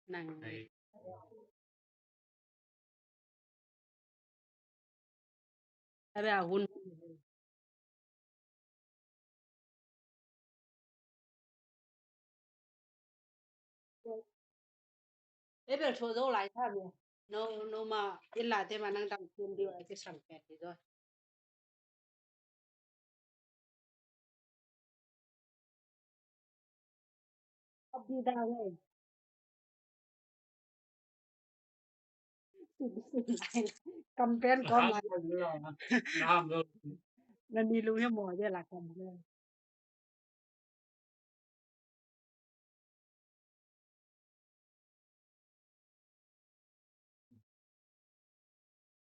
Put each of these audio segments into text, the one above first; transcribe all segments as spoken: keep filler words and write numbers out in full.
Nang. Tabe a hun. Ebel tho zo lai tha mi. No, no ma illa te ma nang dang sim diu a te sang pet di zo. Abdi da ngai. Kampen kom la. Na ni lu he mo de la kampen.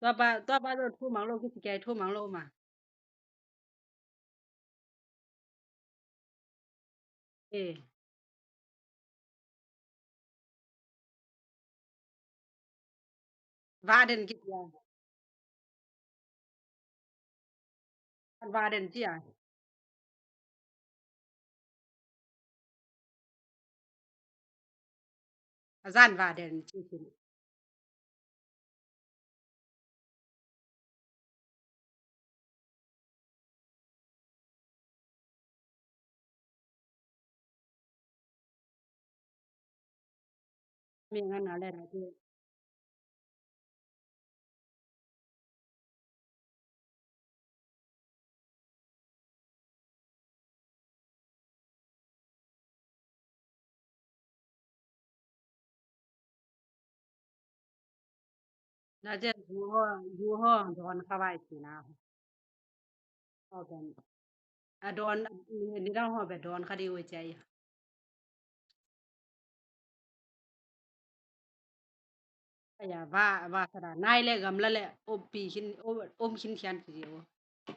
Tua pa, tua pa zo thu mang lo ki ti kai thu mang lo ma. E. Vaden ki tia. Vaden tia. A zan vaden ci khin. Mi ngan a le na ti. Na jen yu ho, yu ho don kha vai ti na. Ho ben. A don, ni, ni dang ho be don kha di we chai. Aya, va, va sa da. Nai le gam la le, om pi khin, om, om khin khian pi di o.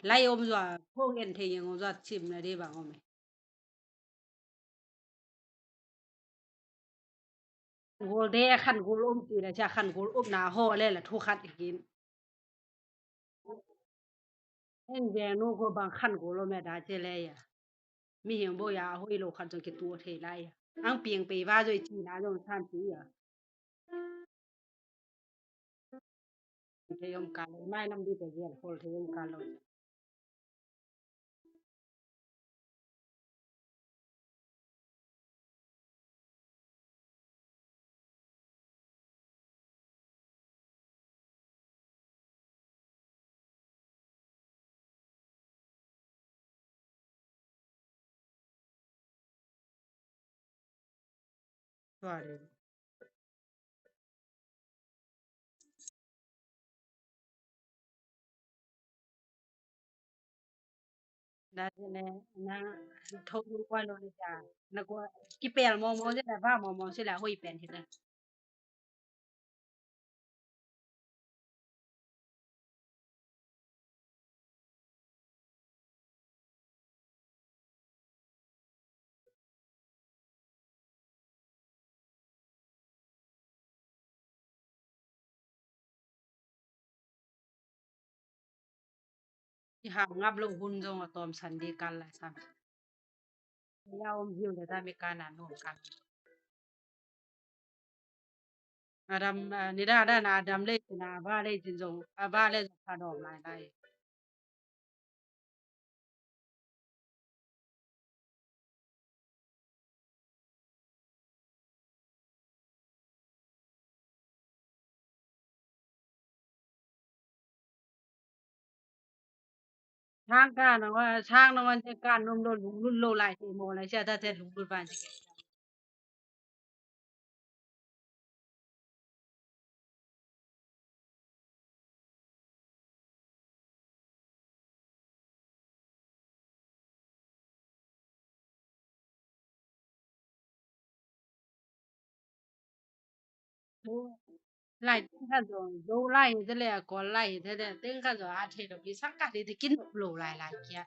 Lai om zua, khong en thei yeng om zua, chim na di bang om e. Gol de khan gol om ti la cha khan gol om na ho le la thu khat ikin. En ve nu ko bang khan gol om e da che le ya. Mi hiang bo ya hoi lo khat jong ki tu thei lai ya. Ang piang pe va zoi chi na jong chan ti ya. Thei om ka lo, mai nam di te gel hol thei om ka lo. Sorry. Da zene na thok lu kwa lo le cha. Na kwa kipel mo mo se la va mo mo se la hoi pen hi la. I hau ngap lo hun zong a tawm san di kal la sam. Ya om ziu le ta mi kan a nuam kan. Adam, ah, ni da da na Adam le cin a ba le cin zong, a ba le zong ka dawm lai lai. Sang ka nang wa, sang nang wan te kan nom lo lunglut lo lai te mo lai sia ta te lunglut ban te. Lai teng khat zong Zo lai hi te le a Kawl lai hi te le teng khat zong a thei lo ki sang ka te te kin lo lai lai kia.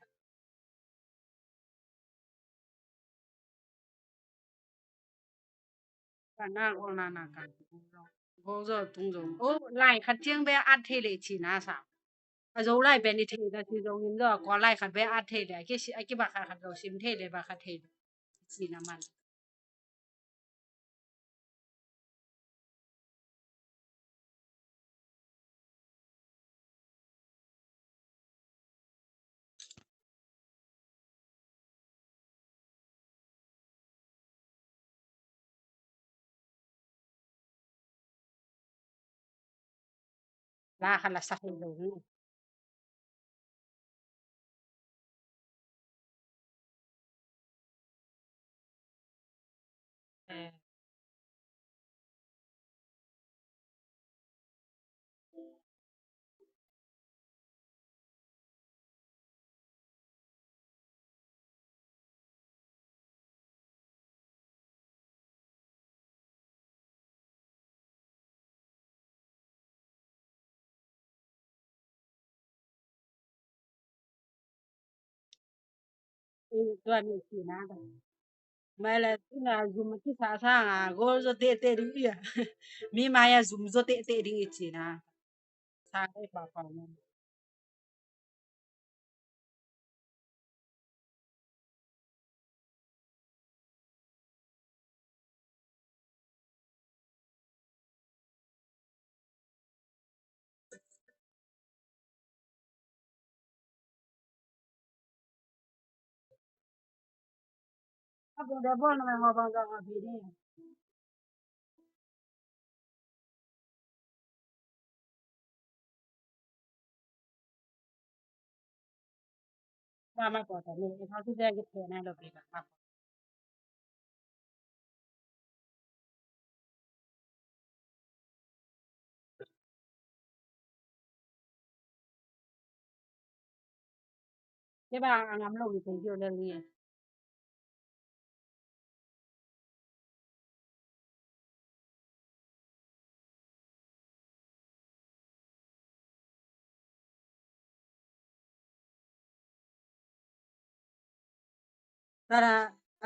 Ka na gol na na ka gol zo tung zo. O lai khat ciang be a thei le ci na sa. a Zolai pen i thei ta ci zongin zaw, a Kawllai khat pen a thei le, a ki si, a ki ba khat khat zaw sim thei le, ba khat thei le. Ci na man. La khat la sak hi lo ni. Eh. Eh, tua mi ci na ka. Mai la ina zum ki sa sa nga gol zo te te ding ia. Mi mai a zum zo te te ding i ci na. Sa kai pa pa na. Kei bang a ngam lo i thei kio lel ni. Tara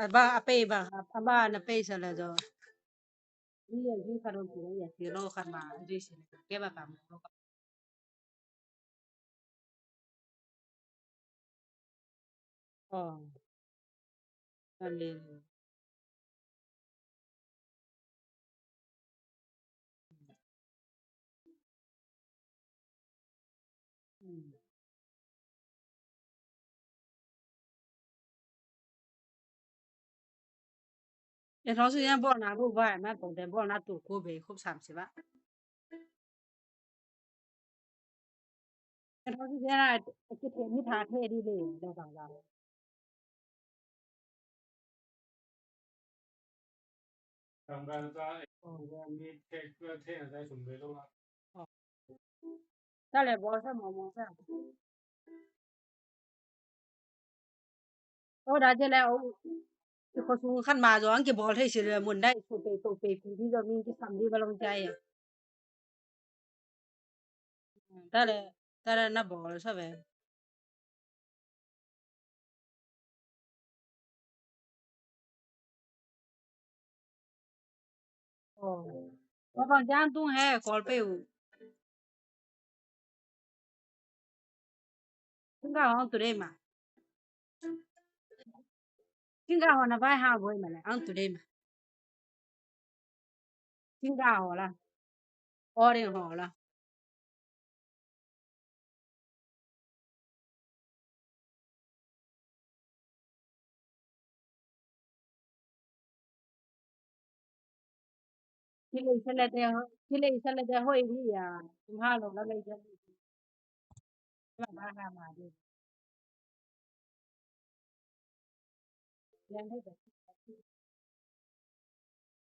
a ba a pei ba a ba na pei sa la zo. Ni ya ji ka ron ti ya ti lo kan ma ji si ke ba kam lo. Oh. Amen. E thong si yan bol na bu bai ma tong den bol na tu ku be khup sam si ba. E thong si yan a ki the mi tha the di le da bang bang. Ta le bol sa mo mo sa. O da je le o. I khua sung khan ma zong ki bol thei si le mun dai su pe to pe pi di zong min ki sam di ba long jai. Ta le ta le na bol sa ve. Tua bang ciang tung he kawl pei uh. Tingkah hong today ma. Tingkah hong na vai ha voi ma le ang today ma. Tingkah hong la. Oring hong la. Kilei sa le te kilei sa le te hoih ni a tum ha lo la lei sa.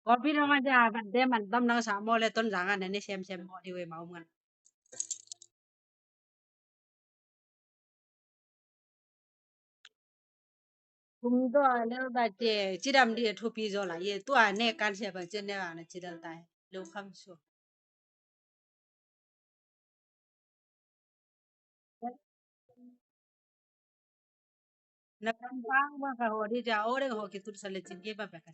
Kawlpi dong a ja van de man dam nang sa mo le ton zang a ne ne sem sem mo di we ma um ngan. Kum dua lel da ce cidam di thupi zo la ye tua ne kan se bang ce ne bang na cidam tai lo kham su. Na kam bang bang ka ho di ja o deng ho ki tut sa le cin ke ba ba ka.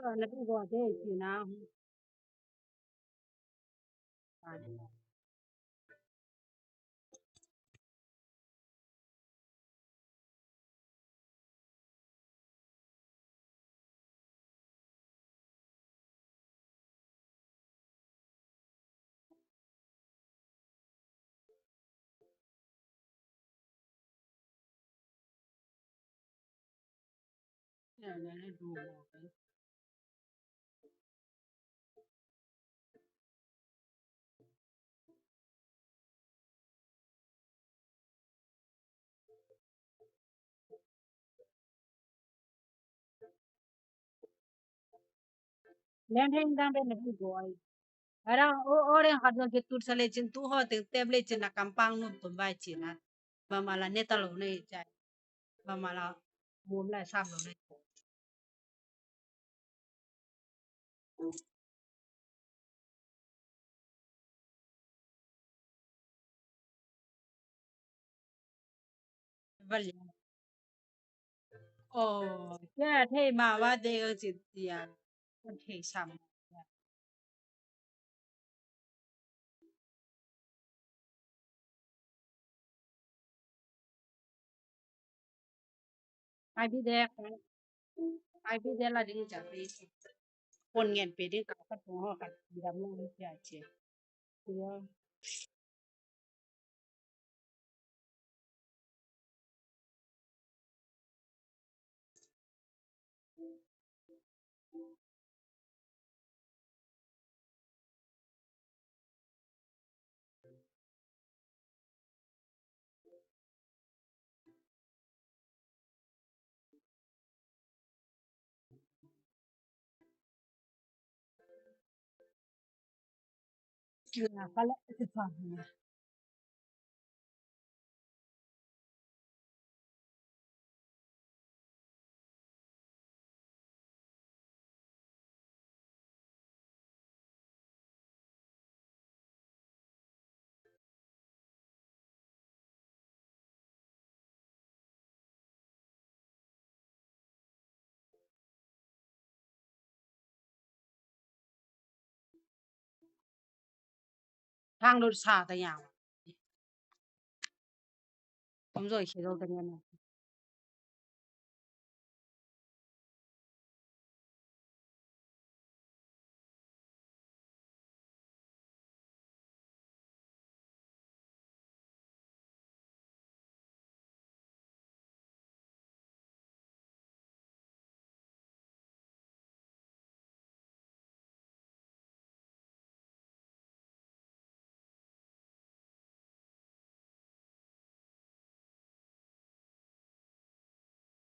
Na pi gua te ci na. Leng thei dang pen na pi gua ai. Ara o o reng khat zong ki tut sa le cin tu ho teng tep le cin na kampang num tum vai cin na. Ba ma la ne ta lo ne cai. Ba ma la mum la sam lo ne. Vale. Oh, kei a thei ma va de ang ci tia. Kan thei sam. Ai bi de, ai bi de la ding ca pe. Pon ngen pe ding ka ka tung ho ka dam lo cia cia. Cia. Thang lut sa ta yang. Om zoi khia zol ta ngen.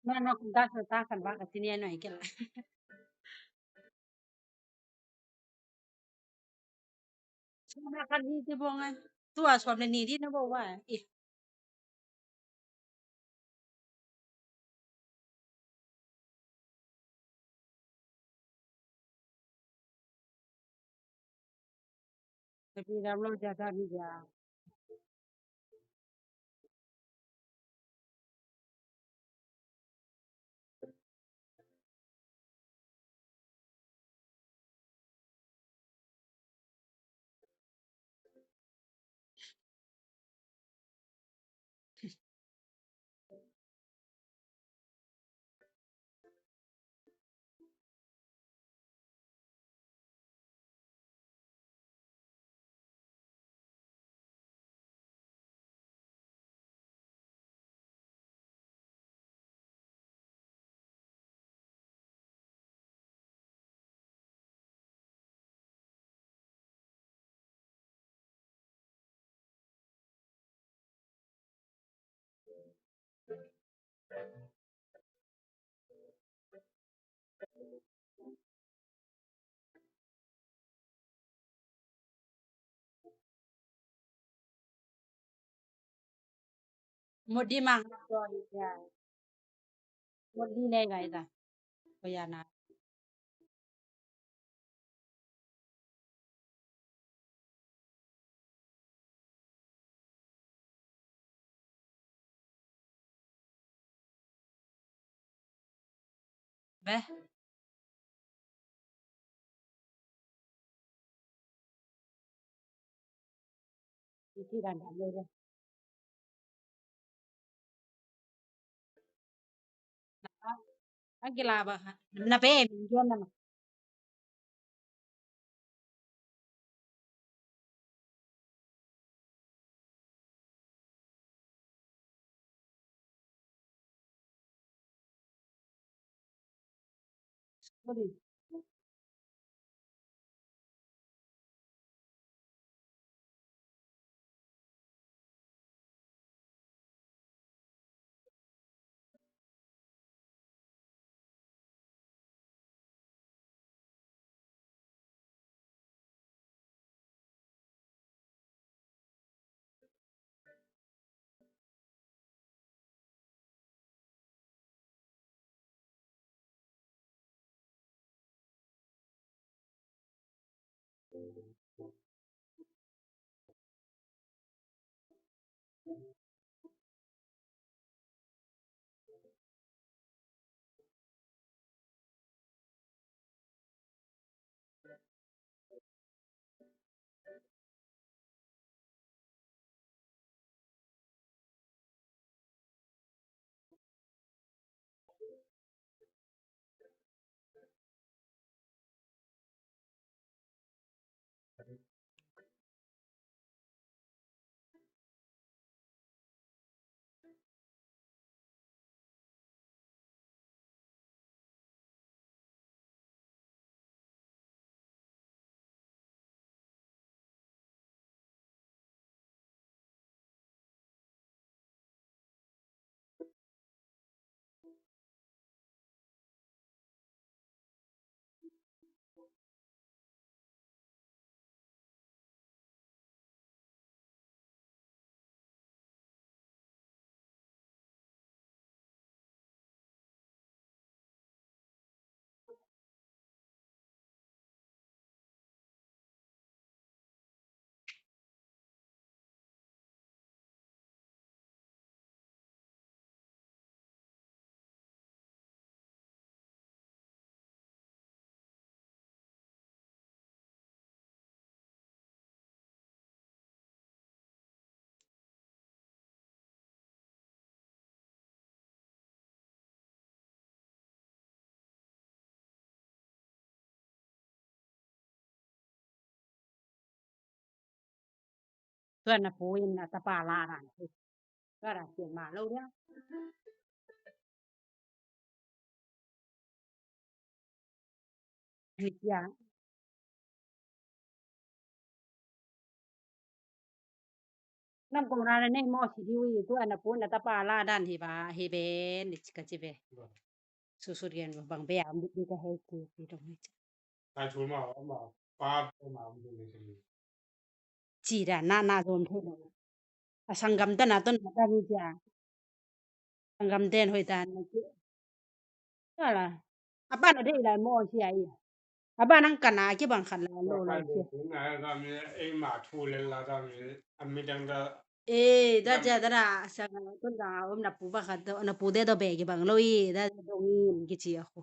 Mana kum ta sa ta kan ba ka sini ano ikel. Suma kan di ti bong ai. Tua suam le ni di na bo wa. Ih. Tapi dah belum jatuh ni dia. Mut di mang. Mut di ne gai ta. Ko ya na. Beh. Iti dan dan lo dia. Na, na kila ba ha. Na pe min juan na ma. Tua na pu in a tapa la dan hi. Tua dan pian ma lo dia. Hi cia. Nam kong na nei mo si diu i tua na pu na tapa la dan hi ba hi be ni ka ci be. Susut gen bang be a mi ka hei ki ki dong hi. Ai thu ma ma pa ma. Ci da na na zom thei lo. A sanggam ta na ton na ta mi cia. Sanggam ten hoi ta na ki. Ala. A pa na dei la mo cia i. A pa nang kana ki bang khan la lo lo cia. E da cia da da sa ton da om na pu ba khat na pu de do be ki bang lo i da dong in ki ci a ko.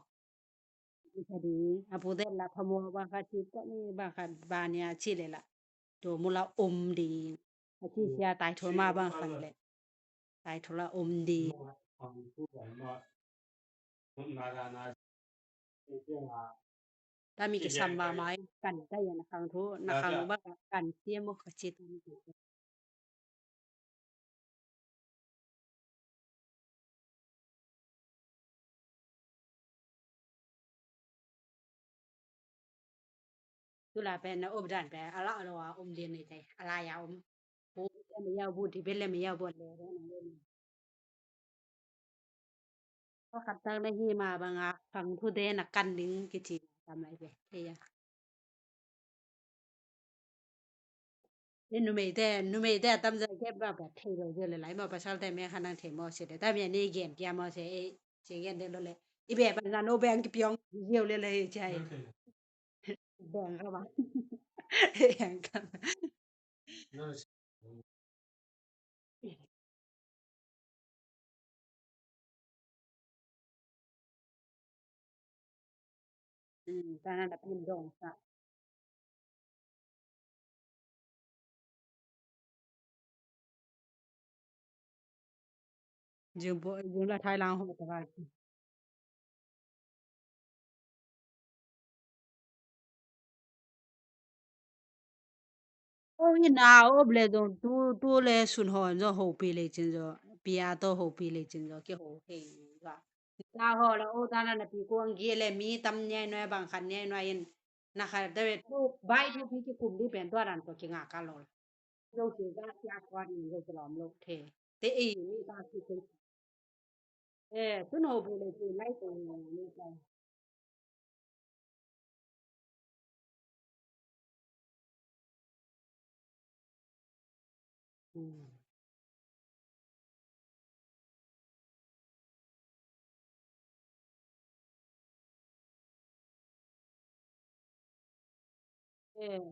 Ka ding a pu de la phamo bang khat ci ta ni bang khat ba nia ci le la. Tua mu la om ding. A ci sia tai thol ma bang khat le. Tai thol la om ding. Ta mi kisam ma mai kan ta ya na khang thu na khang ba kan sia mo ka ci ta ni. Tu la pen na op dan pen a la lo a om ding ni te a la ya om. Pu te me ya bu ti pen le me ya bu le. Ko khat tak na hi ma bang a khang thu te na kan ding ki ti ta mai pen. Te ya. Numei te numei te a tam zai ke ba ba thei lo zai le lai ma pasal te me khan nang thei mo se te ta me ni gen kia mo se e se gen de lo le i be ba na no beng ki piong zai le le chai. Beng ka ba. Beng ka. Tana na pin dong sa. Jing bo, jing la thai lang ho ta ba. O, ina o ble zong tu, tu le sun ho zong ho pi le cin zong, pia to ho pi le cin zong ki ho he ba. Ta ho la o ta na na pi kuang gi le mi tam nyai noi bang khan nyai noi in na kha de tu bai tu pi ki kum di pen tua dan to ki nga ka lo. Lo ki ga ki a kwa ni lo ki lom lo the. Te e mi ta ki kum. Eh, tu no bu le tu lai tu no ni ta. Hmm. Eh.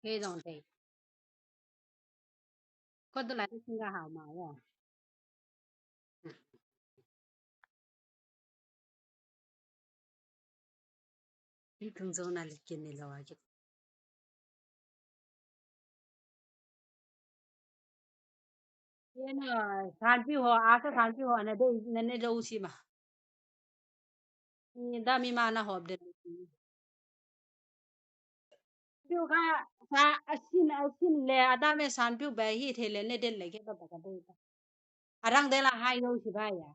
Kei zong tei. Ko tu lai tu singa hau ma ya. Hih kung zong na likin ni lo a ki. Yen a sanpiu ho, a sa sanpiu ho, na dei, na ne lo si ma. Ni da mi ma na hop den. Piu ka, sa, a sin, a sin le, a da me sanpiu be hi thei le, ne den le ke ba ba ka dei ba. A dang de la hai lo si ba ya.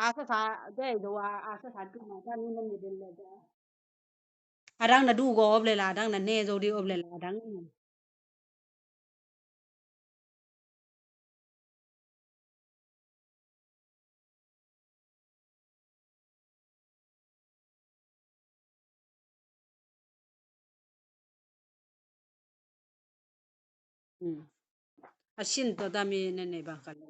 A sa sa, de do a, a sa sa tu ma, da ni na ne den le da. A dang na du go op le la, a dang na ne zo di op le la, a dang. Hmm. A sin to da mi ne ne bang ka lo.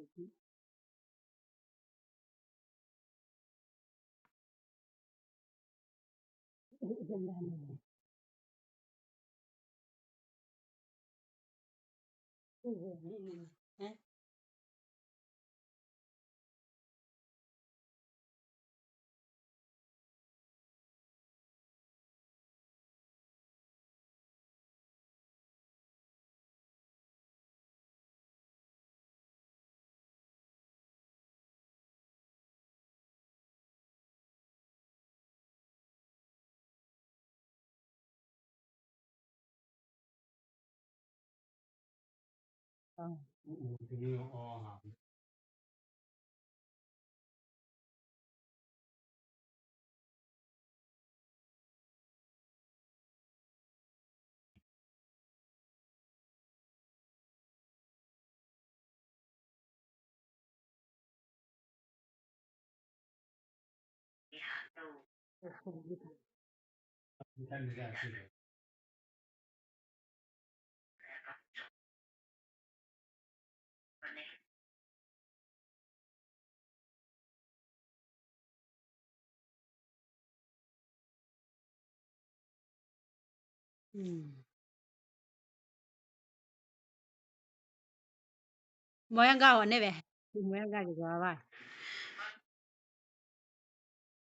Moyanga wane ve. Moyanga ki gwa ba.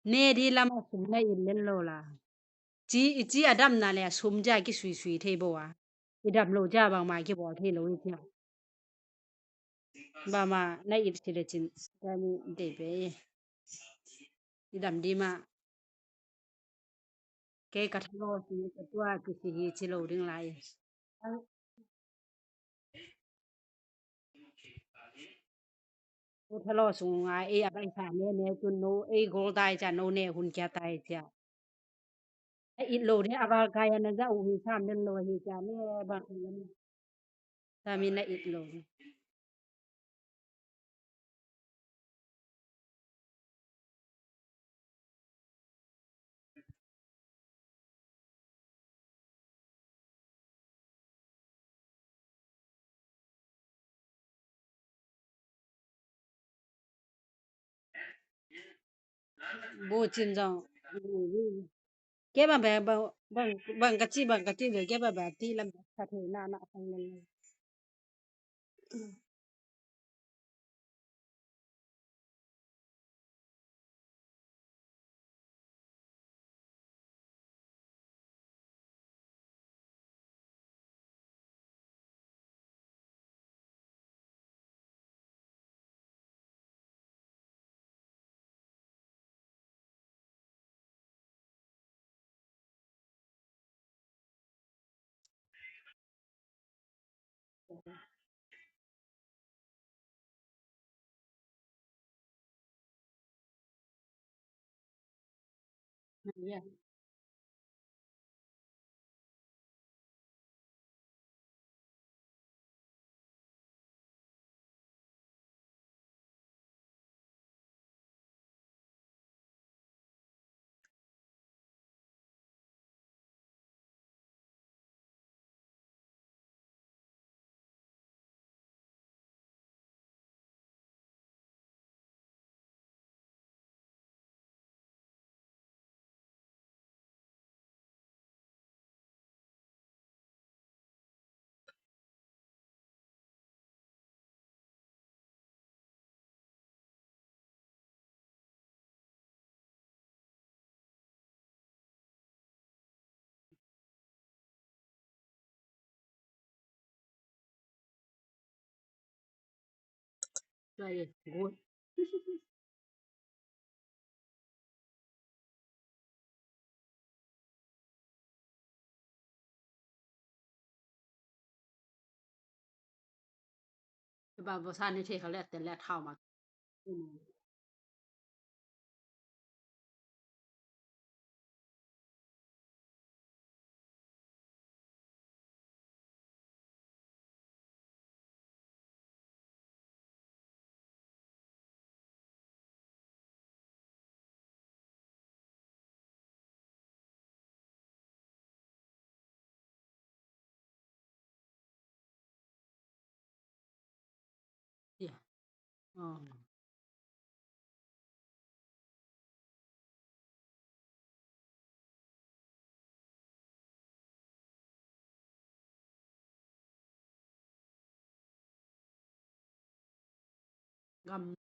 Ne di lama sum na it lel lo la. Ci, i ci a damna le a sum ja ki sui sui thei bo a. I dam lo ja bangma ki bawl thei lo i ci a. Bangma na it ci le cin. Kami dei pe i. I dam di ma. Kei ka thalo si ka tua ki si hi ci lo ding lai. Ko thalo sunga ei a bai sa ne ne tun no ei gol tai cia no ne hun kia tai cia. A it lo de a val kai a na za u hi sam nen lo hi cia ne ba kai a ne. Sa mi na it lo. Bu cin zong. Ke bang bang bang bang ka ci bang ka ci zong ke bang bang ti lam ka thei na na sang lam. Good. Ba bo sa ni thei kha le te le thau ma. Yeah. Oh. Ngam.